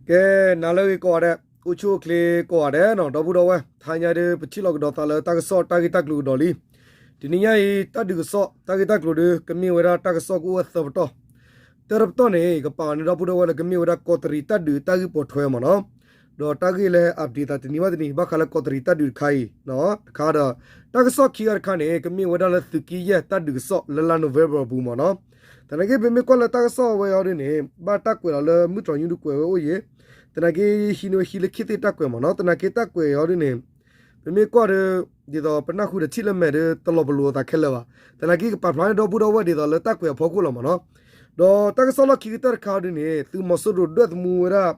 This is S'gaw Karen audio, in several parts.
ကဲ, နၤလၢအဂ့ၤကိးဂၤဒဲး, အိၣ်ဆူၣ်အိၣ်ချ့ကိးဂၤဒဲးနီၤ, ဒီပုၢ်ဒီဝဲၢ်, တဟါညါဒုး ပထံၣ်လိာ်ကဒီးသးလၢတၢ်ကစီၣ်တၢ်ဂ့ၢ်တၢ်ကျိၤကဒီးလံ. တနံၤညါအံၤ တၢ်ဒုးကစီၣ်တၢ်ဂ့ၢ်တၢ်ကျိၤဒုး ကမ့ၢ်ဝဲဒၣ်တၢ်ကစီၣ်ကအိၣ်ဝဲသၢပတီၢ်, တၢတပတီၢ်န့ၣ် ကပာ်အီၤန့ၢ်ဒီပုၢ်ဒီဝဲၢ်လၢကမ့ၢ်ဝဲဒၣ်ကီးတရံးတၢ်ဒုးတၢ်ဂ့ၢ်ပိာ်ထွဲမ့ၢ်နီၤ, ဒီးတၢ်ဂ့ၢ်လၢ update သးတနံၤဘၣ်တနံၤ ဘၣ်ဃးလၢကီးတရံးတၢ်ဒုးတခါအံၤ, တခါဒီး တၢ်ကစီၣ်ခံဂၤတခါန့ၣ် ကမ့ၢ်ဝဲဒၣ်လၢသုးက့ယဲၢ်တၢ်ဒုးကစီၣ်လၢလါ November အပူၤမ့ၢ်နီၤ. သနာ်က့ ပမ့ၢ်ကွၢ်လၢတၢ်ကစီၣ်ဝဲအံၤဒ်န့ၣ် ဘၣ်တၢ်ကွဲးလီၤလၢမုၢ်တြီၤယူၢ်ဒုးကွဲးဝဲအိၣ်ယံၤ, သနာ်က့ ဟံးန့ၢ်ဝဲဟံးလၢခံသ့ၣ်တၢ်ကွဲးမ့ၢ်နီၤ, သနာ်က့တၢ်ကွဲးအံၤဒ်န့ၣ် ပမ့ၢ်ကွၢ်ဒီး ဒ်သိးပနၢ်ဟူဒီးထံၣ်လၢမဲာ်ဒီး တလီၤပလိာ်အသးခဲလၢာ်ဘၣ်. သနာ်က့ ကပာ်ဖျါန့ၢ်ဒီပုၢ်ဒီဝဲၢ်ဒ်သိးလၢတၢ်ကွဲးအဖီခိၣ်လီၤမ့ၢ်နီၤ. ဒီးတၢ်ကစီၣ်လီၢ်ခံကတၢၢ်တခါဒ်န့ၣ် သုးမီၤစိရိၤဒွဲၣ်သမူဝဲဒၣ်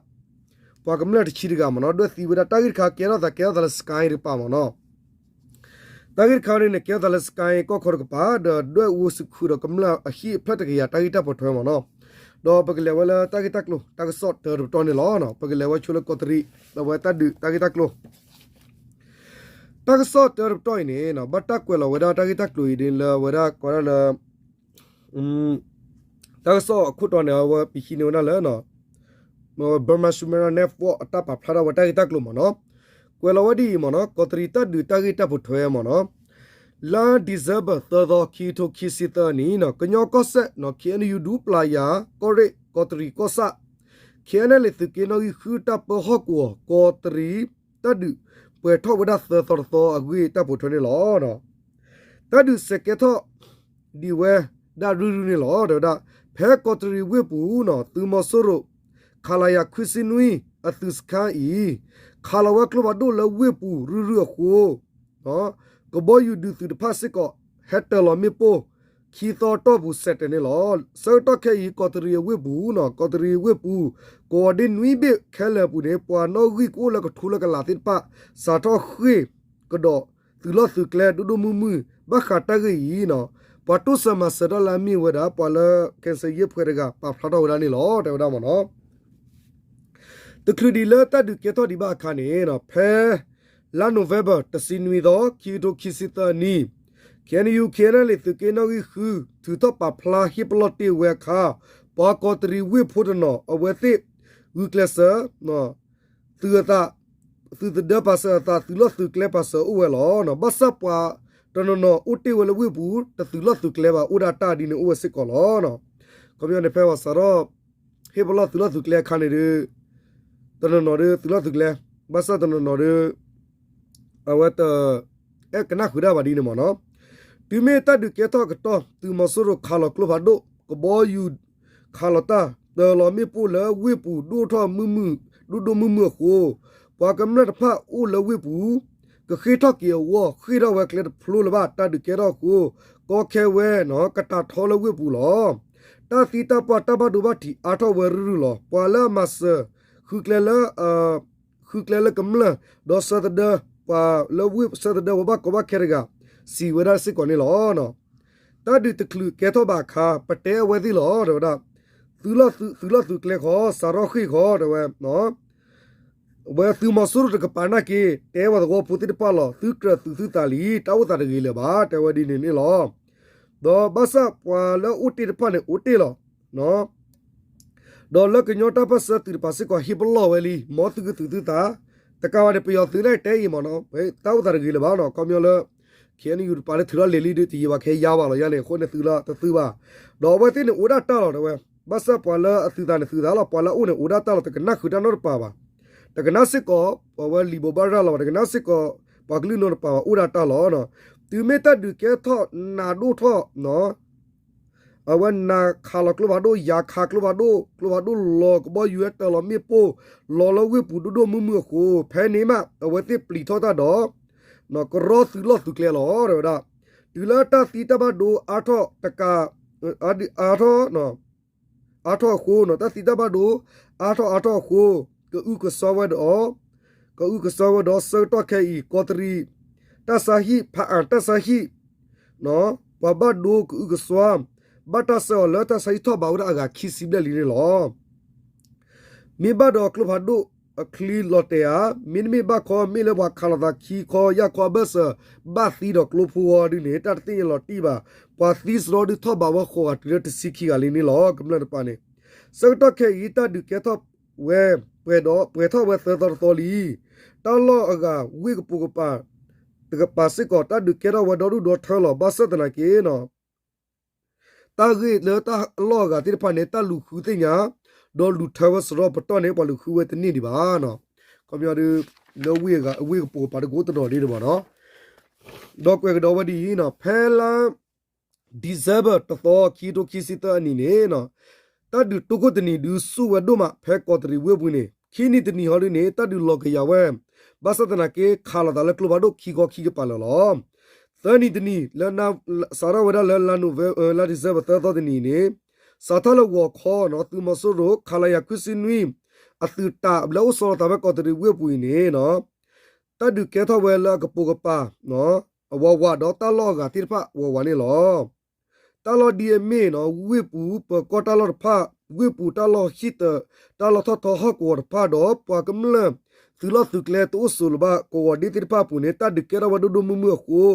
ပှၤကမျၢၢ်တဆံတဂၤမ့ၢ်နီၤ, ဒွဲၣ်သံဝဲဒၣ်, တၢ်ဂ့ၢ်တခါကဲထီၣ်သး ကဲထီၣ်သးလၢ Sky တကပၤမ့ၢ်နီၤ. တၢ်ဂ့ၢ်တခါဒ်န့ၣ် ကဲထီၣ်သးလၢ Sky ကီၢ်ခီတကပၤ ဒီးဒွဲၣ်အူစူးခုဒီးကမျၢၢ်အဟံၣ်အဖျၢၣ်တကယၤ တၢ်ဂ့ၢ်တၢ်ပိာ်ထွဲမ့ၢ်နီၤ. ဒီးပကလဲၤဝဲလၢတၢ်ဂ့ၢ်တၢ်ကျိၤ တၢ်ကစီၣ်တၢတပတီၢ်န့ၣ်လီၤ. ပကလဲၤဝဲဆိလၢကီးတရံး လၢဝဲတၢ်ဒုးတၢ်ဂ့ၢ်တၢ်ကျိၤ တၢ်ကစီၣ်တၢတပတီၢ်အံၤန့ၣ် ဘၣ်တၢ်ကွဲးလီၤဝဲဒၣ်တၢ်ဂ့ၢ်တၢ်ကျိၤအံၤဒ်လၢဝဲဒၣ်ကိးဒၣ်လၢ တၢ်ကစီၣ်အခိၣ်တီန့ၣ် အဝဲပဟံးန့ၢ်ဝဲဒၣ်လၢ Burma Sumera Network အတၢ်ပာ်ဖျါထီၣ်ဝဲတၢ်ဂ့ၢ်တၢ်ကျိၤမ့ၢ်နီၤ. ကွဲးလီၤဝဲဒ်အံၤမ့ၢ်နီၤ, ကီးတရံးတၢ်ဒုးတၢ်ဂ့ၢ်တၢ်ပိာ်ထွဲမ့ၢ်နီၤ. လါ December သၢသီ ခံကထိခံဆံသၢနံၣ်, ကညီကီၢ်စဲၣ် KNU ဒူပျၤယၤ ကီၢ်ရ့ၣ် ကီးတရံးကီၢ်ဆၣ် KNLA သုးက့နီၣ်ဂံၢ်ဃု တၢ်ပၢဟီၣ်ကဝီၤ ကီးတရံး တၢ်ဒုး ပှဲၤထီၣ်ဝဲဒၣ်သၢသီတသီအဂ့ၢ်တၢ်ပိာ်ထွဲန့ၣ်လီၤ. တၢ်ဒုးစဲးကဲထီၣ် ဒံးဝဲဒၣ်ရုၢ်ရုၢ်န့ၣ်လီၤ. တဲဝဲဒၣ် ဖဲကီးတရံးဝ့ၢ်ပူၤနီၤ သုးမီၤစိရိၤ ခလရ ခွံဆံနွံ အသုးစခါအံၤ ခးလီၤဝဲကျိဖးဒိၣ်လၢဝ့ၢ်ပူၤရုၢ်ရုၢ်အဃိ ကဘီယူၤဒုးသုးတဖၣ်စ့ၢ်ကီး ဟဲတၢၤလီၤမ့ၣ်ပိၢ် ခံသီတီၢ်ပူၤစဲးတဲာ်န့ၣ်လီၤ. ဆၢကတီၢ်ခဲအံၤ ကီးတရံးအဝ့ၢ်ပူၤနီၤ ကီးတရံးဝ့ၢ်ပူၤ ကဝီၤဒ့နွံဘ့ၣ်ခဲလၢာ်အပူၤန့ၣ် ပှၤနီၣ်ဂံၢ်ကအိၣ်လၢကထိလၢကလးသ့ၣ်တဖၣ် စးထီၣ်ဃ့ၢ်ကဒီး သုးလီၢ်သုးကျဲဒိၣ်ဒိၣ်မုၢ်မုၢ် ဘၣ်ဃးတၢ်ဂ့ၢ်အံၤနီၤ ပှၤတိစၢၤမၤစၢၤထီၣ်လၢအမ့ၢ်ဝဲဒၣ် ပှၤလၢ ကဲစၢ်ယ့ၣ်ဖှဲးတဂၤ ပာ်ဖျါထီၣ်ဝဲဒၣ်န့ၣ်လီၤ တဲဝဲဒၣ်မ့ၢ်နီၤ. တချုးဒံးလၢတၢ်ဒုးကဲထီၣ်ဒံးဘၣ်အခါန့ၣ် ဖဲလါ November တဆံနွံသီ ခံကထိခံဆံသၢနံၣ် KNU KNLA သုးက့နီၣ်ဂံၢ်ဃု ထုးထီၣ်ပာ်ဖျါဟ့ၣ်ပလီၢ်တ့ၢ်ဝဲအခါ ပှၤကီးတရံးဝ့ၢ်ဖိတနီၤ အဝဲသ့ၣ် ဂုာ်ကျဲးစၢး သုးအသး သုးသဒၢပာ်စၢၤအသး သုးလီၢ်သုးကျဲပာ်စၢၤအိၣ်ဝဲလီၤ. ဘၣ်ဆၣ်ပှၤတနီၤနီၤအိၣ်တ့ၢ်ဝဲလၢဝ့ၢ်ပူၤ တသုးလီၢ်သုးကျဲဘၣ် အိၣ်ဒၣ်တၢ်ဒ်န့ၣ်အိၣ်ဝဲစ့ၢ်ကီးလီၤ. ခီပညီန့ၣ် ဖဲပှၤစးထီၣ် ဟ့ၣ်ပလီၢ်သုးလီၢ်သုးကျဲအခါန့ၣ်ဒီး တနီၤနီၤဒီးသုးလီၢ်သုးကျဲ ဘၣ်ဆၣ်တနီၤနီၤဒီး အဝဲတ အဲၣ်ကနၣ်ဃုာ်ဒၣ်ဘၣ်ဒ်န့ၣ်မ့ၢ်နီၤ. တုၤမ့ၢ်တၢ်ဒုးကဲထီၣ်ကတီၢ် သုးမီၤစိရိၤခးလီၤကျိဖးဒိၣ် ကဘီယူၤခးလီၤတၢ် တၢၤလီၤမ့ၣ်ပိၢ်လၢဝ့ၢ်ပူၤဒိၣ်ထီၣ်မုၢ်မုၢ် ဒိၣ်ဒိၣ်မုၢ်မုၢ်အဃိ ပှၤကမျၢၢ်တဖၣ်အိၣ်လၢဝ့ၢ်ပူၤ ကဃ့ၢ်ထီၣ်က့ၤအဂီၢ် ဃ့ၢ်ထီၣ်ဝဲကျဲတဖျိလၢၤဘၣ် တၢ်ဒုးကဲထီၣ်အဃိ ကီခဲဝဲနီၤ ကတၢ်ထီလၢဝ့ၢ်ပူၤလီၤ. တၢ်သံတၢ်ပှၢ်တၢ်ဘၣ်ဒိဘၣ်ထံးအါထီၣ်ဝဲရုၢ်ရုၢ်လီၤ. ပှၤလၢအမၤစၢၤ ဃုကျဲလၢ ဃုကျဲလၢကမျၢၢ် ဒီးဆၢသဒၢ ပှၤလၢဝ့ၢ်ဆၢသဒၢဝဲဘၣ်ကီဘၣ်ခဲတဂၤ စံးဝဲဒၣ်စ့ၢ်ကီးန့ၣ်လီၤ. တၢ်ဒုးတချုးကဲထီၣ်ဘၣ်အခါ ပတဲအဝဲသ့ၣ်လီၤ တဲဝဲဒၣ် သုးလီၢ်သုးကျဲဃီ စးထီၣ်ဃ့ၢ်ဃီ တဲဝဲ ဝဲသုးမီၤစိရိၤတကပၤနာ်က့ တဲပှၤသဝီဖိသ့ၣ်တဖၣ်လီၤ သုကြၢးသုးသုသးလံ တၢ်အိၣ်သးတဂ့ၤလၢၤဘၣ် တဲဝဲဒ်န့ၣ်န့ၣ်လီၤ. ဒီးဘၣ်ဆၣ်ပှၤလၢအိၣ်တ့ၢ်တဖၣ်န့ၣ် အိၣ်တ့ၢ်လီၤ. ဒီးလၢကညီတၢ်ပၢၢ်ဆၢသုးတပၤစ့ၢ်ကီး ဟ့ၣ်ပလီၢ်ဝဲလံ မ်သုကသုးသုသး တကးဘၣ်န့ၣ် ပယီၤသုးန့ၣ်တဲအံၤမ့ၢ်နီၤ တၢ်အိၣ်သးတဂ့ၤလၢၤဘၣ်နီၤ ခီပညီလၢ KNU တပၤလၢထုးထီၣ်လဲၤလံဒီး တယံာ်ဘၣ်ခဲယါဘၣ်လီၤ ယါန့ၣ် အဃိန့ၣ်သုးလီၤတသုဘၣ်. ဒီးအဝဲသ့ၣ်န့ၣ်အိၣ်ဒၣ်တၢ်လီၤ တဲဝဲ ဘၣ်ဆၣ်ပှၤလၢအသုးသးန့ၣ်သုးသးလီၤ ပှၤလၢအအိၣ်န့ၣ်အိၣ်ဒၣ်တၢ်လီၤ တကနၣ်ဃုာ်တၢ်နီတပၤဘၣ်. တကနၣ်စ့ၢ်ကီး ပှၤဝဲလံာ်ဘိးဘၣ်ရၤလီၤဘၣ် တကနၣ်စ့ၢ်ကီး ပှၤကလုၢ်နီတပၤဘၣ် အိၣ်ဒၣ်တၢ်လီၤ. တုၤမ့ၢ်တၢ်ဒုးကဲထီၣ်နးဒိၣ်ထီၣ် အဝဲနၤခးလီၤကျိဖးဒိၣ် ယၤခးကျိဖးဒိၣ် ကျိဖးဒိၣ်လီၤ ကဘီယူၤဟဲတၢၤလီၤမ့ၣ်ပိၢ် လီၤလၢဝ့ၢ်ပူၤဒိၣ်ဒိၣ်မုၢ်မုၢ်အဃိ ဖဲန့ၣ်မး အဝဲသ့ၣ်ပျံၤထီၣ်တၢ်ဒီး ကရီသုးလီၢ်သုးကျဲလီၤ တဲဝဲဒၣ်. တုၤလၢတၢ်သံတၢ်ဘၣ်ဒိအါထီၣ်တကး အါထီၣ် အါထီၣ်အဃိနီၤ တၢ်သံတၢ်ဘၣ်ဒိ အါထီၣ်အါထီၣ်အဃိ ကအုကစွါဝဲဒီး ကအုကစွါဝဲဒီး ဆၢကတီၢ်ခဲအံၤ ကီးတရံး တၢ်ဆါဟံၣ် ဖးအၣ်တၢ်ဆါဟံၣ် ပှၤဘၣ်ဒိကအုကစွါ ဘၣ်တၢ်ဆှၢအီၤလၢတၢ်ဆါဟံၣ်ထီၣ်ဘးဝဲဒၣ်အဂၤခံဆံဘျဲၣ်လံန့ၣ်လီၤ. မ့ၢ်ဘၣ်ဒီးကျိဖးဒိၣ်အချံလီၤတဲာ်ဧါ, မ့တမ့ၢ်ဘၣ်ခီ မ့ၢ်လၢပှၤခးလိာ်သးခံခီယၢ်ခီအဘၢၣ်စၢၤ ဘၣ်သံဒီးကျိဖိအီၤဒ်န့ၣ် တၢ်တသ့ၣ်ညါလီၤတံၢ်ဘၣ်. ပှၤသံစရီဒုးထီၣ်ဘးဝဲဃိးဂၤတုၤလၢတဆံခံဂၤလံန့ၣ်လီၤ. ကမျၢၢ်တပၤန့ၣ် ဆၢကတီၢ်ခဲအံၤ တၢ်ဒုးကဲထီၣ်ဝဲ ပှဲၤဒီးပှဲၤထီၣ်ဝဲသၢသီတသီလံ. တၢ်လီၢ်အဂၤဝ့ၢ်ကပိာ်ကပၤတကပၤစ့ၢ်ကီး တၢ်ဒုးကဲထီၣ်ဝဲဒီဒူၣ်ဒီထၢလီၤ. ဘၣ်ဆၣ်သနာ်က့ တၢ်ဂ့ၢ်လၢတၢ်လီၢ်အဂၤသ့ၣ်တဖၣ်န့ၣ် တၢ်လူၤဃုသ့ၣ်ညါ ဒီးလူၤထၢဝဲစရီပတီၢ်န့ၣ် ပှၤလူၤဃုဝဲတန့ၢ်ဒံးဘၣ်နီၤ. ခီပညီဒုး လၢဝ့ၢ်အဝ့ၢ်ကပိာ်ကပၤတကအိၣ်တနီၤဒံးဘၣ်နီၤ. ဒီးကွဲးကဒီးဝဲဒ်အံၤနီၤ, ဖဲလါ December တသီ ခံကထိခံဆံသၢအနံၤန့ၣ် တၢ်ဒုးတိခိၣ်တနံၤဒုးဆူၣ်ဝဲဒိၣ်မး ဖဲကီးတရံးဝ့ၢ်ပူၤန့ၣ် ခံနံၤတနံၤဟီဒုးန့ၣ် တၢ်ဒုးလီၤကယၤဝဲ ဘၣ်ဆၣ်သနာ်က့ ခးလိာ်သးလၢကျိဖးဒိၣ်ခံခီခံကပၤလၢာ်လီၤ. သၢနံၤတနံၤ လၢ စးထီၣ်ဝဲဒၣ်လၢ လါ November လါ December သၢသီတနံၤန့ၣ် စးထီၣ်လၢဂီၤခီနီၤ သုးမီၤစိရိၤ ခလရ ခွံဆံနွံ အသုးတၢ်လၢအိၣ်ဆီလီၤသးဖဲကီးတရံးဝ့ၢ်ပူၤအံၤန့ၣ်နီၤ တၢ်ဒုးကဲထီၣ်ဝဲလၢအကပိာ်ကပၤ အဝးဝးဒီးတၢ်လီၢ်အဂၤသ့ၣ်တဖၣ်ဝးဝးန့ၣ်လီၤ. တၢ်လီၢ်ဒ်အမ့ၢ်နီၤ ဝ့ၢ်ပူၤပၢၤကီၢ်တၢ်လီၢ်တဖၣ်, ဝ့ၢ်ပူၤတၢ်လီၢ်ဟံၣ်တၢး, တၢ်လီၢ်ထီၣ်ထီဟီၣ်ကဝီၤတဖၣ်ဒီး ပှၤကမျၢၢ်သုးလီၢ်သုးကျဲတအိၣ်ဆိးလၢၤဘၣ်ကဝီၤဒ့သ့ၣ်တဖၣ်အပူၤန့ၣ် တၢ်ဒုးကဲထီၣ်ဝဲဒိၣ်ဒိၣ်မုၢ်မုၢ်အဃိ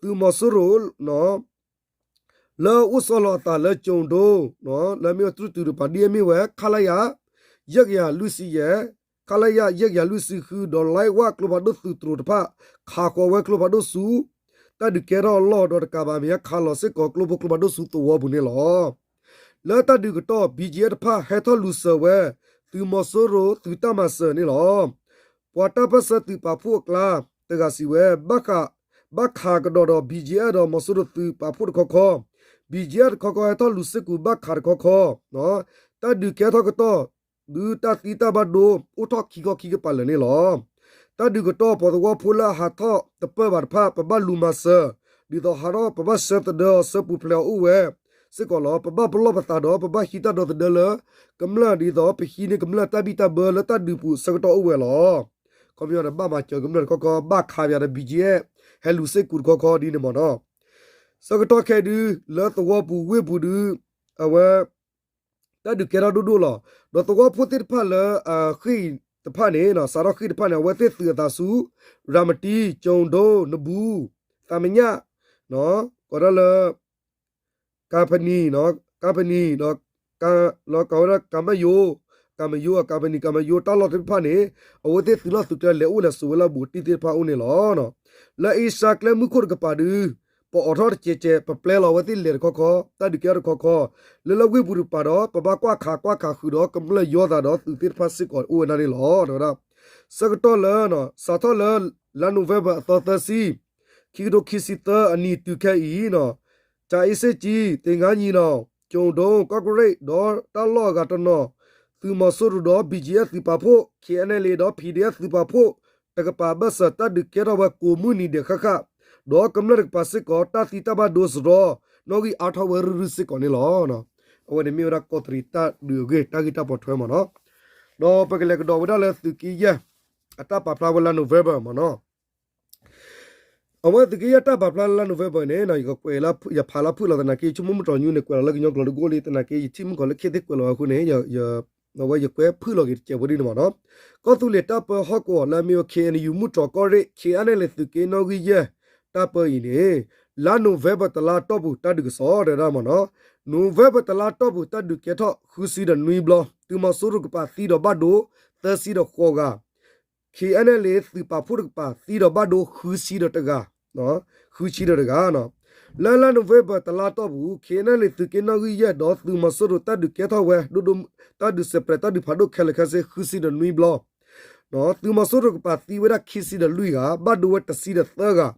သုးမီၤစိရိၤ လၢအိၣ်ဆီလီၤသးလၢကၠိၤဒိ လၢမ့ၢ်ဝဲတြူၢ်တုၤတပၤ ဒ်အမ့ၢ်ဝဲ ခလရ ယဲၢ်ကယၤလွံၢ်ဆံယဲၢ်, ခလရ ယဲၢ်ကယၤလွံၢ်ဆံဃု ဒီးလါဝၣ်ကျိဖးဒိၣ်သုးတြိၤတဖၣ် ခးဃီၤဝဲကျိဖးဒိၣ်ဆူ တၢ်ဒုးကဲထီၣ်အလီၢ်ဒီးတကးဘၣ်မ့ၢ် ခးလီၤစ့ၢ်ကီးကျိဖိကျိဖးဒိၣ်ဆူသဝီပူၤန့ၣ်လီၤ. လၢတၢ်ဒုးကတီၢ် ဘံၣ်ကၠံၣ်အဲၣ် တဖၣ်ဟဲထီၣ်လူၤစၢၤဝဲ သုးမီၤစိရိၤသုးတၢ်မၤစၢၤန့ၣ်လီၤ. ပှၤတၢ်ပၢၢ်ဆၢသုးပာ်ဖှိၣ်အကျါတဂၤစံးဝဲ ဘၣ်ဃး, ဘၣ်ခးကဒီးဒီး ဘံၣ်ကၠံၣ်အဲၣ် ဒီးမီၤစိရိၤသုးပာ်ဖှိၣ်တခီခီ, ဘံၣ်ကၠံၣ်အဲၣ်တခီခီဟဲထီၣ်လူၤစ့ၢ်ကီးဘၣ်ခးတခီခီ, တၢ်ဒုးကဲထီၣ်ကတီၢ် ဒုးတၢ်သံတၢ်ဘၣ်ဒိ အိၣ်ထီၣ်ခံခီခံကပၤလၢာ်န့ၣ်လီၤ. တၢ်ဒုးကတီၢ်ပှၤသဝီဖိလၢအဟးထီၣ်တပၢၢ်ဘၣ်တဖၣ် ပဘၣ်လူၤမၤစၢၤ, ဒ်သိးဟးထီၣ်ပဘၣ်ဆှၢသဒၢအီၤဆှၢပူၤဖျဲးအီၤအိၣ်ဝဲစ့ၢ်ကီးလီၤ. ပဘၣ်ပလီၢ်ပသးဒီး ပဘၣ်ဟံးတၢ်ဒီသဒၢလၢ ကမျၢၢ်ဒ်သိး ပဟံးန့ၢ်ကမျၢၢ်တၢ်ဘံၣ်တၢ်ဘၢလၢတၢ်ဒုးပူၤဆၢကတီၢ်အိၣ်ဝဲလီၤ. ခီပညီဒီးဘၣ်မၤစၢၤကမျၢၢ်တခီခီ ဘၣ်ခးပယၤဒီး ဘံၣ်ကၠံၣ်အဲၣ် ဟဲလူၤစ့ၢ်ကီးတခီခီဒ်န့ၣ်မ့ၢ်နီၤ. ဆၢကတီၢ်ခဲအံၤဒုး လၢသဝီပူၤဝ့ၢ်ပူၤဒုး အဝဲ တၢ်ဒုးကဲထီၣ်ဒိၣ်ဒိၣ်လီၤ. ဒီးသဝီဖိသ့ၣ်တဖၣ်လၢအဃ့ၢ်တဖၣ်န့ၣ် စးထီၣ်ဃ့ၢ်တဖၣ်န့ၣ် အဝဲသ့ၣ်သုးအသးဆူ ရၤမတံ, ကၠိၤဒိ, နဘူး, သးမညၣ်, ကိးဒၣ်လၢ ကၣ်ပနံၤ, ကၣ်ပနံၤ, ဒီး လီၤကးဝဲဒၣ်ကၤမၢယိၤ, ကၤမၢယိၤ, ကၤပနံၤ, ကၤမၢယိၤ တၢ်လီၢ်သ့ၣ်တဖၣ်န့ၣ် အဝဲသ့ၣ်သုးလီၢ်သုးကျဲလဲၤအိၣ်လဲၤဆိးဝဲလၢအဘူးအတံၢ်သ့ၣ်တဖၣ်အိၣ်န့ၣ်လီၤ. လၢအ့ရှါကျဲမုၢ်ခိၣ်တကပၤဒုး ပအိးထီၣ်တကဲးကဲး ပပျဲလီၤအဝဲသ့ၣ်လဲၤတခီခီ တၢ်ဒုးကဲထီၣ်တခီခီ လၢလၢဝ့ၢ်ပူၤတကပၤဒီး ပဘၣ်ကွၢ်ခးကွၢ်ခးဃုာ်ဒီး ကမျၢၢ်ယီၤသးဒီးသုးသ့ၣ်တဖၣ်စ့ၢ်ကီးအိၣ်ဝဲဒၣ်န့ၣ်လီၤ. ဒီးဝဲဒၣ် ဆၢကတီၢ်လၢ စးထီၣ်လၢ လါ November အသီသၢဆံ ခံကထိခံဆံသၢအနံၤတုၤခဲအံၤ ကၠၤအ့စ့ၣ်ကၠံ, သ့ၣ်ငါညီနီၤ, ကၠိၤဒိ, ကီၢ်ကရ့ၣ် ဒီးတၢ်လီၢ်အဂၤတနီၤ သုးမီၤစိရိၤဒီး ဘံၣ်ကၠံၣ်အဲၣ် သုးပာ်ဖှိၣ်, ခ့ၣ်အဲၣ်အဲၣ်လ့ ဒီး ပီၣ်ဒီးဖၣ် သုးပာ်ဖှိၣ်တကပၤ ဘၢၣ်စၢၤတၢ်ဒုးကဲထီၣ်ဝဲကိးမုၢ်နံၤဒဲးဃၣ်ဃၣ်, ဒီးကမျၢၢ်တကပၤစ့ၢ်ကီး တၢ်သံတၢ်ဘၣ်ဒိစရီ နီၣ်ဂံၢ်အါထီၣ်ဝဲရုၢ်ရုၢ်စ့ၢ်ကီးန့ၣ်လီၤ. အဝဲန့ၣ်မ့ၢ်ဝဲဒၣ်ကီးတရံးတၢ်ဒုးအဂ့ၢ် တၢ်ဂ့ၢ်တၢ်ပိာ်ထွဲမ့ၢ်နီၤ. ဒီးပကလဲၤကဒီးဝဲဒၣ်လၢသုးက့ယဲၢ် အတၢ်ပာ်ဖျါဝဲလါ November မ့ၢ်နီၤ. အဝဲသုးက့ယဲၢ်တၢ်ပာ်ဖျါလၢလါ November န့ၣ် ယကွဲးလၢ ယဖးလၢဖုၣ်လီၤသနာ်က့ ယဆိကမိၣ်မုၢ်တြီၤညူန့ၣ် ကွဲးလီၤလၢကညီကျိာ်တကအိၣ်လံသနာ်က့ ယထံၣ်မုၣ်ကီၤလၢခ့သ့ၣ်ကွဲးလီၤဝဲအဃိန့ၣ် အဝဲယကွဲးဖုၣ်လီၤက့ၤတစဲးဖိဒ်န့ၣ်မ့ၢ်နီၤ. ကီၢ်သူလ့ၤတၢ်ပၢဟီၣ်ကဝီၤလၢအမ့ၢ်ဝဲ ခ့ၣ်အဲၣ်အ့ၣ်ယူၣ် မုၢ်တြီၤကီၢ်ရ့ၣ် ခ့ၣ်အဲၣ်အဲၣ်လ့ သုးက့နီၣ်ဂံၢ်ယဲၢ်တၢ်ပၢအံၤန့ၣ် လါ November တလါတီၢ်ပူၤ တၢ်ဒုးကစီၣ်တဲဝဲဒၣ်မ့ၢ်နီၤ. November တလါတီၢ်ပူၤ တၢ်ဒုးကဲထီၣ်ဃုဆံဒီးနွံဘျီ, သုးမီၤစိရိၤတကပၤသံဒီးဘၣ်ဒိ သၢဆံဒီးဃိးဂၤ ခ့ၣ်အဲၣ်အဲၣ်လ့ သုးပာ်ဖှိၣ်တကပၤ သံဒီးဘၣ်ဒိဃုဆံဒီးတဂၤ, ဃုဆံဒီးတဂၤ. လၢလါ November တလါတီၢ်ပူၤ ခ့ၣ်အဲၣ်အဲၣ်လ့ သုးက့နီၣ်ဂံၢ်ယဲၢ်ဒီးသုးမီၤစိရိၤ တၢ်ဒုးကဲထီၣ်ဝဲ တၢ်ဒုးစဲးပြဲး တၢ်ဒုးဖးဒိၣ်ခဲလၢာ်ခဲဆ့ ဃုဆံဒီးနွံဘျီ, သုးမီၤစိရိၤတကပၤသံဝဲဒၣ်ခံဆံဒီးလွံၢ်ဂၤ, ဘၣ်ဒိဝဲတဆံဒီးသၢဂၤ.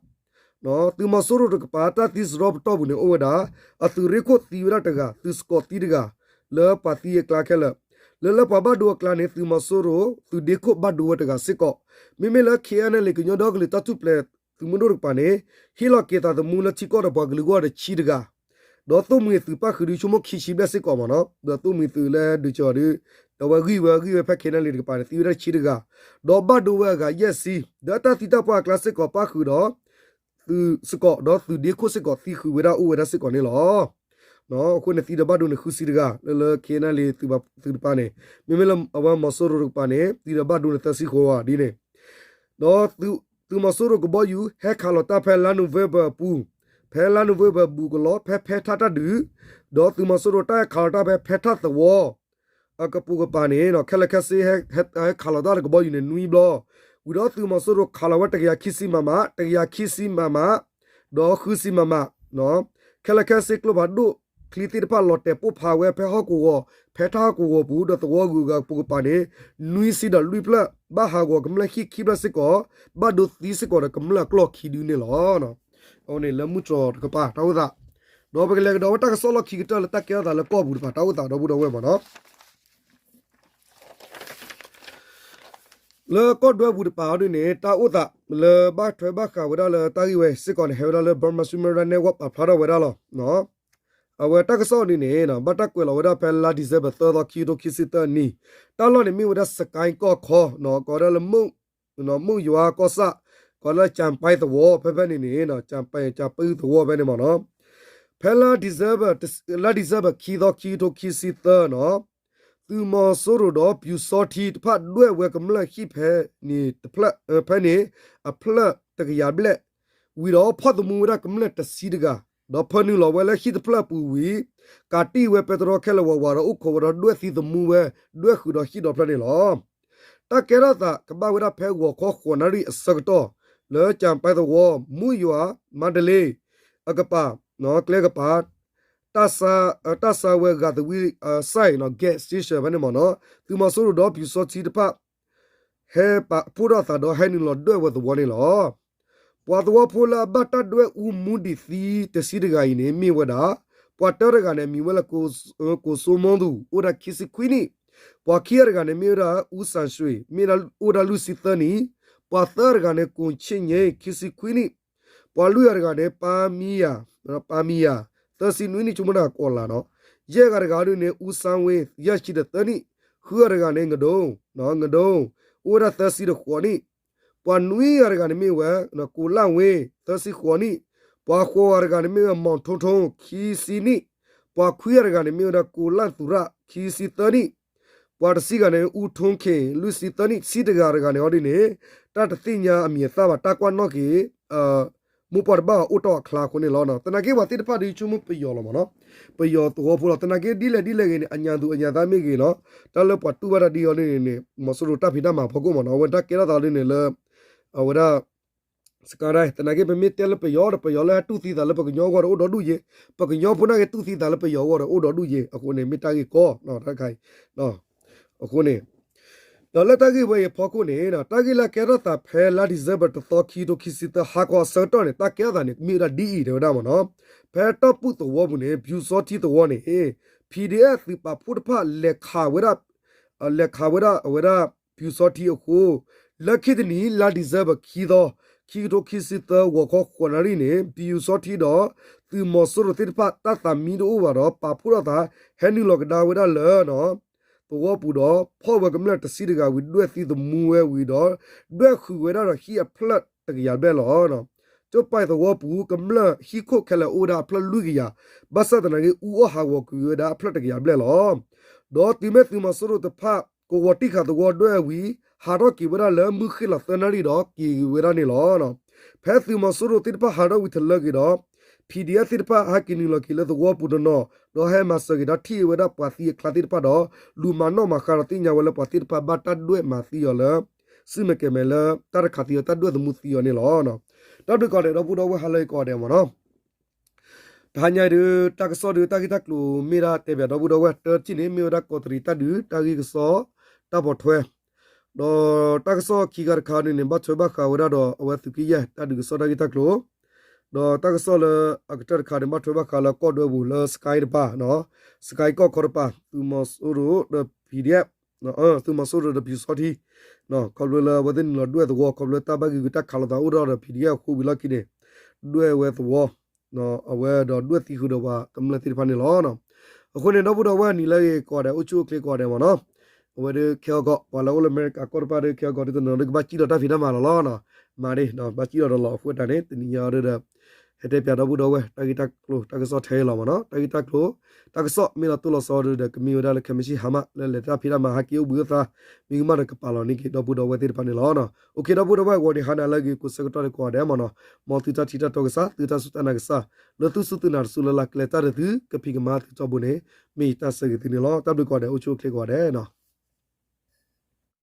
သုးမီၤစိရိၤတကပၤ တၢ်သံစရီပတီၢ်ပူၤန့ၣ်အိၣ်ဝဲဒၣ် အသုးရ့ၣ်ခိၣ်သံဝဲဒၣ်တဂၤ, သုးစကီးသံတဂၤ, လၢပှၤသံအကျါခဲလၢာ်. လၢလၢပှၤဘၣ်ဒိအကျါန့ၣ် သုးမီၤစိရိၤ သုးဒ့ခိၣ်ဘၣ်ဒိဝဲတဂၤစ့ၢ်ကီး. မ့မ့ၢ်လၢ ခ့ၣ်အဲၣ်အဲၣ်လ့ ကညီဒီကလုာ်တၢ်ထူၣ်ဖျဲး သုးမုၢ်ဒိၣ်တကပၤန့ၣ် ဟ့ၣ်လီၤက့ၤသးသမူလၢထံကီၢ်ဒီးပှၤကလုာ်ဂီၢ်ဒီးတဆံတဂၤ, ဒီးသိၣ်မှံၤသုးပၣ်ဃုာ်ဒုးဆိကမိၣ်ခံဆံဘျဲၣ်စ့ၢ်ကီးမ့ၢ်နီၤ. ဒီးသိၣ်မှံၤသုးလၢဒုးကီၤဒုး အဝဲဂံၢ်ဝဲဂံၢ်ဝဲဖဲ ခ့ၣ်အဲၣ်အဲၣ်လ့ တကပၤန့ၣ် သံဝဲဒၣ်တဆံတဂၤ, ဒီးဘၣ်ဒိဝဲအဂၤယဲၢ်ဆံ, ဒီးတၢ်သံတၢ်ပှၢ်အကျါစ့ၢ်ကီးပၣ်ဃုာ်ဒီး သုးစကီး ဒီးသုးဒ့ခိၣ်စ့ၢ်ကီးသံဃုာ်ဝဲဒၣ်အိၣ်ဝဲဒၣ်စ့ၢ်ကီးန့ၣ်လီၤ. အဃိန့ၣ်သံဒီးဘၣ်ဒိန့ၣ်ဃုဆံတဂၤ လၢလၢ ခ့ၣ်အဲၣ်အဲၣ်လ့ သုးတကပၤန့ၣ်, မ့မ့ၢ်လၢအဝဲမီၤစိရိၤတကပၤန့ၣ် သံဒီးဘၣ်ဒိန့ၣ်သၢဆံဃိးဂၤဒ်န့ၣ်, ဒီးသုးမီၤစိရိၤကဘီယူၤဟဲခးလီၤတၢ်ဖဲလါနိၣ်ဝ့ဘၢၣ်အပူၤ, ဖဲလါနိၣ်ဝ့ဘၢၣ်ဘူးကလီၤ ဖဲဖဲထၣ်တၢ်ဒုး, ဒီးသုးမီၤစိရိၤတၢ်ဟဲခးလီၤတၢ်ဖဲဖဲထၣ်သဝီ အကပိာ်ကပၤန့ၣ် ခဲလၢာ်ခဲဆ့ ဟဲခးလီၤတၢ်တကဘီယူၤန့ၣ် နွံဘျီ, ဝံၤဒီးသုးမီၤစိရိၤခးလီၤဝဲတကယၤခံဆံ မမ, တကယၤခံဆံ မမ, ဒီးဃုဆံ မမ, ခဲလၢာ်ခဲဆ့ကျိဖးဒိၣ်ချံသ့ၣ်တဖၣ် လီၤတဲာ်ပိၢ်ဖးဝဲဖဲဟီၣ်ကဝီၤ ဖဲထးဟီၣ်ကဝီၤပူၤ ဒီးသဝီဂုၤအဂၤကပိာ်ကပၤန့ၣ် နွံဆံဒီးလွံၢ်ဖျၢၣ် ဘၣ်ဟးဂီၤကမျၢၢ်ဟံၣ်ခံဖျၢၣ်စ့ၢ်ကီး, ဘၣ်ဒိသံစ့ၢ်ကီးဒီးကမျၢၢ်အကျီၢ်ခံဒုန့ၣ်လီၤ. အဝဲန့ၣ်လၢမုၢ်တြီၤတကပၤတၢ်အိၣ်သး, ဒီးပကလဲၤကဒီးဝဲတၢ်ကစီၣ်လီၢ်ခံကတၢၢ်လၢတၢ်ကဲထီၣ်သးလၢကီၢ်ပူၤတပၤတၢ်အိၣ်သးဒီပုၢ်ဒီဝဲၢ်မ့ၢ်နီၤ. လၢကီၢ်ဒွဲပူၤတပၤအီၤဒ်န့ၣ် တၢ်အိၣ်သးလၢဘၣ်ထွဲဘၣ်ဃးဝဲဒၣ်လၢတၢ်ဂ့ၢ်ဝဲစ့ၢ်ကီးန့ၣ် ဟဲဝဲဒၣ်လၢ Burma Sumerian Network ပာ်ဖျါထီၣ်ဝဲဒၣ်လီၤ. အဝဲတၢ်ကစီၣ်အီၤဒ်န့ၣ် ဘၣ်တၢ်ကွဲးလီၤဝဲဒၣ်ဖဲလါ December သၢသီ ခံကထိခံဆံသၢနံၣ်, တၢ်လီၢ်န့ၣ်မ့ၢ်ဝဲဒၣ် စကဲကီၢ်ခီ ကိးဝဲဒၣ်လၢ မုၢ်ယွၤကီၢ်ဆၣ်, ကိးလၢ ကၠၣ်ပဲသဝီ ဖဲဖဲန့ၣ်န့ၣ် ကၠၣ်ပဲသဝီဖဲန့ၣ်မ့ၢ်နီၤ, ဖဲလါ December လါ December ခံသီ ခံကထိခံဆံသၢနီၤ, သုးမီၤစိရိၤဒီးပျူစောထီးတဖၣ်ဒွဲၣ်ဝဲကမျၢၢ်ဟံၣ်ဖဲန့ၣ်တဖျၢၣ်, ဖဲန့ၣ်အဖျၢၣ်တကယၤဘျဲၣ်, ဝံၤဒီးဖီၣ်သမူဝဲဒၣ်ကမျၢၢ်တဆံတဂၤ, ဒီးဖၢနုာ်လီၤဝဲလၢဟံၣ်တဖျၢၣ်အပူၤဝံၤ, ကးတံၢ်ဝဲပဲတြီခဲလၢာ်ဝးဝးဒီးအိၣ်ခိးဝဲဒီးဒွဲၣ်သံသမူဝဲ, ဒွဲၣ်ဃုာ်ဒီးဟံၣ်ဒီဖျၢၣ်န့ၣ်လီၤ. တၢ်ကဲထီၣ်သးကဘၣ်ဝဲဒၣ်ဖဲဂီၤခီဃိးနၣ်ရံၣ်အဆၢကတီၢ်, လၢကၠၣ်ပဲသဝီ, မုၢ်ယွၤ, မါဒလ့, အကပၤ, ကျဲကပၤ, တၢ်ဆါဝဲဂၤသဝံ site နီၤ gas station ဖဲန့ၣ်မ့ၢ်နီၤ, သုးမီၤစိရိၤဒီးပျူစောထီးတဖၣ် ဟဲပာ်ဖှိၣ်ထီၣ်သးဒီးဟဲနုာ်လီၤဒွဲၣ်ဝဲသဝီန့ၣ်လီၤ. ပှၤသဝီဖိလၢအဘၣ်တၢ်ဒွဲၣ်အူမူဒံးသံတဆံတဂၤအံၤန့ၣ် မ့ၢ်ဝဲဒၣ်, ပှၤတၢတဂၤန့ၣ် မံၤဝဲလၢ ကိၤစိမိသူး အိၣ်ဒၣ်ခံဆံခွံနံၣ်, ပှၤခံဂၤတဂၤန့ၣ် မ့ၢ်ဝဲဒၣ် အူစၣ်ရွှ့ၣ် မ့ၢ်အိၣ်ဒၣ်လွံၢ်ဆံသၢနံၣ်, ပှၤသၢဂၤတဂၤန့ၣ် ကိၤဆ့ၣ်ည့ ခံဆံခွံနံၣ်, ပှၤလွံၢ်ဂၤတဂၤန့ၣ် ပၢ်မံယၤ, ပၢ်မံယၤ သၢဆံနွံနံၣ် ဆိကမိၣ်တၢ်ကီးလၢ်နီၤ, ယဲၢ်ဂၤတဂၤဒ်န့ၣ် အူစၣ်ဝ့ ယဲၢ်ဆံဒီးသၢနံၣ်, ဃုဂၤတဂၤန့ၣ် ငဒိ, ငဒိ, အိၣ်ဝဲဒၣ်သၢဆံဒီးဃိးနံၣ်, ပှၤနွံဂၤတဂၤန့ၣ်မ့ၢ်ဝဲ ကိၤလၣ်ဝ့ သၢဆံဃိးနံၣ်, ပှၤဃိးဂၤတဂၤန့ၣ်မ့ၢ်ဝဲ မီၤထိထိ ခံဆံနံၣ်, ပှၤခွံဂၤတဂၤန့ၣ်မ့ၢ်ဝဲဒၣ် ကိၤလၣ်သူရၣ် ခံဆံသၢနံၣ်, ပှၤတဆံဂၤန့ၣ် အူထိၣ်ခ့ၣ် လွံၢ်ဆံသၢနံၣ်, ဆံတဂၤတဂၤန့ၣ်အီၤဒ်န့ၣ် တၢ်တသ့ၣ်ညါအမံၤအသၣ်ဘၣ် တၢ်ကွၢ်နီၣ်က့ၤ မိၢ်ပှၢ်တဘၣ်အအိၣ်တီၢ်အချါအဃိန့ၣ်လီၤ. သနာ်က့ပှၤသ့ၣ်တဖၣ်ဒ်ဆိကမိၣ်ပယီၤလီၤမ့ၢ်နီၤ, ပယီၤသဝီဖိလီၤ. သနာ်က့ဒ်လဲၣ်ဒ်လဲၣ်ဂ့ၤန့ၣ် အညါသူအညါသၣ်မ့ၢ်ဂ့ၤနီၤ, တၢ်လၢပှၤတူၢ်ဘၣ်တၢ်ဒ်အီၤဒ်န့ၣ်န့ၣ် မီၤစိရိၤတၢ်ဖံးတၢ်မၤဖီခိၣ်မ့ၢ်နီၤ, အဝဲတၢ်ကဲထီၣ်သးဒ်န့ၣ်လၢ အဝဲဒၣ် စကဲဒၣ် သနာ်က့ပမ့ၢ်တဲလၢပယီၤဒီး ပယီၤလၢဟဲတူၢ်သံသးလၢပကညီအဂီၢ်ဒီးအိၣ်ဒီဒူၣ်ယ့ၤ, ပကညီဖိနာ်က့တူၢ်သံသးလၢပယီၤအဂီၢ်ဒီးအိၣ်ဒီဒူၣ်ယ့ၤ, အဃိန့ၣ်မ့ၢ်တၢ်ဂ့ၢ်ကီ တၢ်တခါအံၤ အဃိန့ၣ် ဒီးလၢတၢ်ဂ့ၢ်ဝဲအံၤအဖီခိၣ်န့ၣ် တၢ်ဂ့ၢ်လၢအကဲထီၣ်သးဖဲလါ December တသီ ခံကထိခံဆံသၢ ဟါခီအဆၢကတီၢ်န့ၣ် တၢ်ကဲထီၣ်သးန့ၣ် မ့ၢ်ဝဲဒၣ်ဒ်အံၤ တဲဝဲဒၣ်မ့ၢ်နီၤ, ဖဲတီၢ်ပူၣ်သဝီပူၤန့ၣ် ပျူစောထီးသဝီန့ၣ် PDF သုးပာ်ဖှိၣ်တဖၣ် လဲၤခးဝဲဒၣ် လဲၤခးဝဲဒၣ်အဝဲဒၣ် ပျူစောထီးအဃိ လၢခံတနံၤ လါ December ခံသီ ခံကထိခံဆံသၢ ဂီၤခီဃိးနၣ်ရံၣ်န့ၣ် ပျူစောထီးဒီး သုးမီၤစိရိၤသ့ၣ်တဖၣ် တၢ်သးမံတအိၣ်ဘၣ်ဒီး ပာ်ဖှိၣ်ထီၣ်သး ဟဲနုာ်လီၤကဒါဝဲဒၣ်လၢ သဝီပူၤဒီး ဖီၣ်ဝဲကမျၢၢ်တဆံတဂၤဝံၤ ဒွဲၣ်သံသမူဝဲဝံၤဒီး ဒွဲၣ်ဃုာ်ဝဲဒၣ်ဒီးဟံၣ်အဖျၢၣ်တကယၤဘျဲၣ်လီၤ. ကၠိပာ်သဝီပူၤ ကမျၢၢ်ဟံၣ်ခိၣ်ခဲလၢာ်အိၣ်ဝဲဒၣ်အဖျၢၣ်လွံၢ်ကယၤ, ဘၣ်ဆၣ်သနာ်က့ အူအီၣ်ဟးဂီၤကွံာ်ဝဲဒၣ်အဖျၢၣ်တကယၤဘျဲၣ်လီၤ. ဒီးတုၤမ့ၢ်သုးမီၤစိရိၤတဖၣ် ကဝီၤတံၢ်ဃာ်သဝီဒွဲၣ်ဝံၤ ဟးထီၣ်က့ၤဝဲဒၣ်လၢမုၢ်ဃ့ၢ်လီၤသၢနၣ်ရံၣ်ဒီးက့ၤဝဲဒၣ်န့ၣ်လီၤ. ဖဲသုးမီၤစိရိၤသ့ၣ်တဖၣ်ဟးထီၣ်ဝံၤတလၢက့ၤဒီး PDF သ့ၣ်တဖၣ်ဟဲက့ၤနုာ်လီၤက့ၤလၢသဝီပူၤတနီၤ ဒီးဟဲမၤစၢၤက့ၤဒီးထံၣ်ဝဲဒၣ်ပှၤသံအချါသ့ၣ်တဖၣ်ဒီး လူၤမၤနီၣ်မၤဃါဒီးသ့ၣ်ညါဝဲလၢပှၤသ့ၣ်တဖၣ်ဘၣ်တၢ်ဒွဲၣ်မၤသံအီၤလၢ ဆူၣ်မဲာ်ကဲၤမဲာ်လၢတၢ်တခးသံအီၤတၢ်ဒွဲၣ်သမူသံအီၤန့ၣ်လီၤ. တၢ်ဘျုးကိးဂၤဒဲး ဒီပုၢ်ဒီဝဲၢ်ဟါလၢအဂ့ၤကိးဂၤဒဲးမ့ၢ်နီၤ. တဟါညါအံၤဒုး တၢ်ကစီၣ်ဒုး တၢ်ဂ့ၢ်တၢ်ကျိၤမ့ၢ်ဒၣ်တဲဘၣ်ဒီပုၢ်ဒီဝဲၢ် တထံၣ်န့ၣ် မ့ၢ်ဝဲဒၣ်ကီးတရံးတၢ်ဒုး တၢ်ဂ့ၢ်ကစီၣ် တၢ်ပိာ်ထွဲ ဒီးတၢ်ကစီၣ်ခံခါတခါန့ၣ်န့ၣ် ဘၣ်ထွဲဘၣ်ဃးဝဲဒၣ်ဒီး အဝဲသုးက့ယဲၢ် တၢ်ဒုးကစီၣ်တၢ်ဂ့ၢ်တၢ်ကျိၤ ဒီးတၢ်ကစီၣ်လၢအကတၢၢ်တခါန့ၣ် ဘၣ်ထွဲဘၣ်ဃးလၢကီၢ်ဒွဲပူၤလၢ စကဲတပၤ စကဲကီၢ်ခီတပၤ သုးမီၤစိရိၤဒီး PDF သုးမီၤစိရိၤဒီးပျူစောထီး ခီဖျိလၢအဝဲသ့ၣ်နုာ်လီၤဒွဲၣ်သဝီ ခီဖျိတၢ်ဘၣ်ဂ့ၤဂ့ၤတၢ်ခးလိာ်သးအိၣ်ဒီး PDF အဃိဝံၤလီၢ်ခံန့ၣ် ဒွဲၣ်ဝဲသဝီ အဝဲဒီးဒွဲၣ်သံဃုာ်ဒီးပှၤကမျၢၢ်သ့ၣ်တဖၣ်န့ၣ်လီၤ. အဃိန့ၣ် ဒီပုၢ်ဒီဝဲၢ်နံၤလၢအဂ့ၤကိးဂၤဒဲး အိၣ်ဆူၣ်အိၣ်ချ့ကိးဂၤဒဲးမ့ၢ်နီၤ. အဝဲဒုးခဲအဂီၤ ပှၤလၢအိၣ်လၢအမဲရကၤကီၢ်တပၤဒုး ခဲအဂီၤဒုးတနီၤဒုးကဘၣ်စံၣ်ဒီးတၢ်ဖံးတၢ်မၤလီၤလီၤ. မၤဒ် ဘၣ်စံၣ်ဒီးဒီးလီၤအဃိတၢ်န့ၣ် တနံၤညါအံၤဒီး ကတဲပၠးဒီပုၢ်ဒီဝဲၢ် တၢ်ဂ့ၢ်တၢ်ကျိၤတၢ်ကစီၣ်ထဲအံၤလီၤမ့ၢ်နီၤ. တၢ်ဂ့ၢ်တၢ်ကျိၤ တၢ်ကစီၣ်မ့ၢ်လီၤတိၢ်လီၤဆီဒီး ကမ့ၢ်ဝဲဒၣ်လၢခဲမုၢ်ဆ့ၣ်ဟါမၢ် လၢလဲၤတၢ်ဖံးတၢ်မၤဟးက့ၤအိၣ်ဘှံးအိၣ်သါ မ့ၢ်ကမၣ်ဒီး ကပာ်လီၤန့ၢ်က့ၤဒီပုၢ်ဒီဝဲၢ်သ့ၣ်တဖၣ်န့ၣ်လီၤ. အိၣ်ခ့ ဒီပုၢ်ဒီဝဲၢ် ဂီၤန့ၣ်ဟါနၤလၢအဂ့ၤ ကိးဆၢကတီၢ်န့ၣ်ကိးဂၤဒဲးမ့ၢ်နီၤ. မ်သုတၢ်ထံၣ်တၢ်တီကစၢ် သုတၢ်စူၢ်တၢ်နာ်ကစၢ် လၢသုစူၢ်သုနာ်တစူၢ်လၢ်လၢ် ကျဲၤတၢ်ဒီးသု ကဖံးကမၤသုထီဘိန့ၣ် မ့ၢ်ယတၢ်ဆၢဂ့ၤသုန့ၣ်လီၤ. တၢ်ဘျုးကိးဂၤဒဲး အိၣ်ဆူၣ်အိၣ်ချ့ကိးဂၤဒဲးနီၤ.